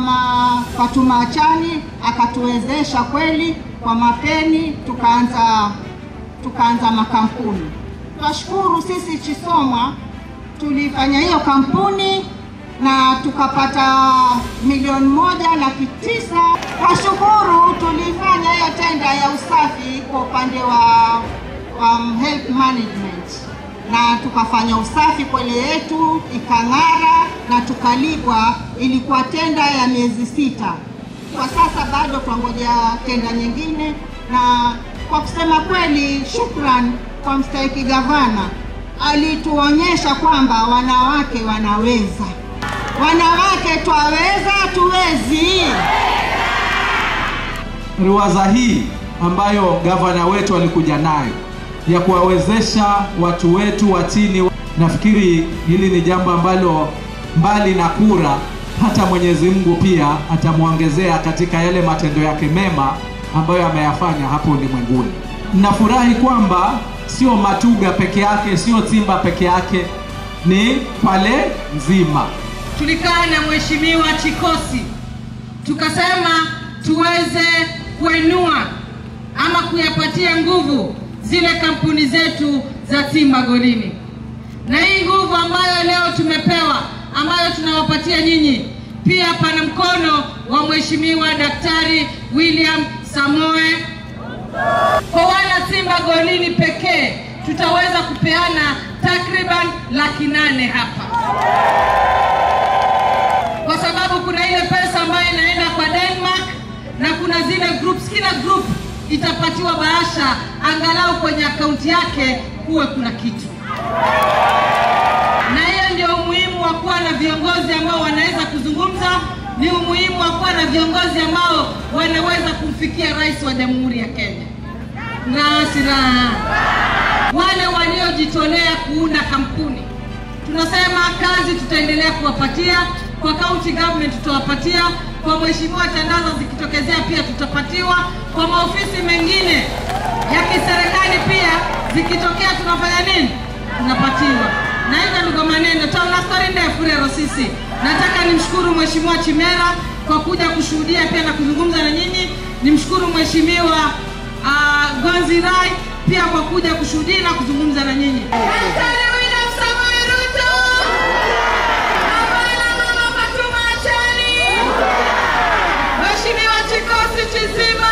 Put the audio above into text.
Mama Fatuma Achani akatuwezesha kweli kwa mapeni, tukaanza makampuni. Twashukuru sisi Chisomwa tulifanya hiyo kampuni na tukapata 1,900,000. Twashukuru tulifanya hiyo tenda ya usafi kwa upande wa health management, na tukafanya usafi kwele yetu ikang'ara na tukalipwa. Ilikuwa tenda ya miezi 6. Kwa sasa bado tunangoja tenda nyingine. Na kwa kusema kweli, shukran kwa mstahiki gavana, alituonyesha kwamba wanawake wanaweza. Wanawake twaweza, tuwezi. Ruwaza hii ambayo gavana wetu alikuja nayo ya kuwawezesha watu wetu wa chini, nafikiri hili ni jambo ambalo mbali na kura, hata Mwenyezi Mungu pia atamuongezea katika yale matendo yake mema ambayo ameyafanya hapo ulimwenguni. Nafurahi kwamba sio Matuga peke yake, sio Tsimba peke yake, ni Kwale nzima. Tulikaa na Mheshimiwa Chikosi tukasema tuweze kuinua ama kuyapatia nguvu zile kampuni zetu za Tsimba Golini. Na hii nguvu ambayo leo tumepewa, ambayo tunawapatia nyinyi, pia pana mkono wa Mheshimiwa Daktari William Samoei. Kwa wana Tsimba Golini pekee tutaweza kupeana takriban 800,000 hapa, kwa sababu kuna ile pesa ambayo inaenda kwa Denmark na kuna zile groups, kila group itapatiwa bahasha angalau kwenye akaunti yake kuwe kuna kitu. Na hiyo ndio umuhimu wa kuwa na viongozi ambao wanaweza kuzungumza, ni umuhimu wa kuwa na viongozi ambao wanaweza kumfikia Rais wa Jamhuri ya Kenya. Nasira wale waliojitolea kuunda kampuni, tunasema kazi tutaendelea kuwapatia, kwa county government tutawapatia, kwa Mheshimiwa Tandaza zikitokezea pia tutapatiwa, kwa maofisi mengine ya kiserikali pia zikitokea tunafanya nini? Tunapatiwa. Na hizo ndio maneno taona story ndefu leo sisi. Nataka nimshukuru Mheshimiwa Chimera kwa kuja kushuhudia pia na kuzungumza na nyinyi. Nimshukuru Mheshimiwa Gonzi Rai pia kwa kuja kushuhudia na kuzungumza na nyinyi. Daktari William Samoei Ruto, Mama Fatuma Achani, Mheshimiwa Chikosi Chizima.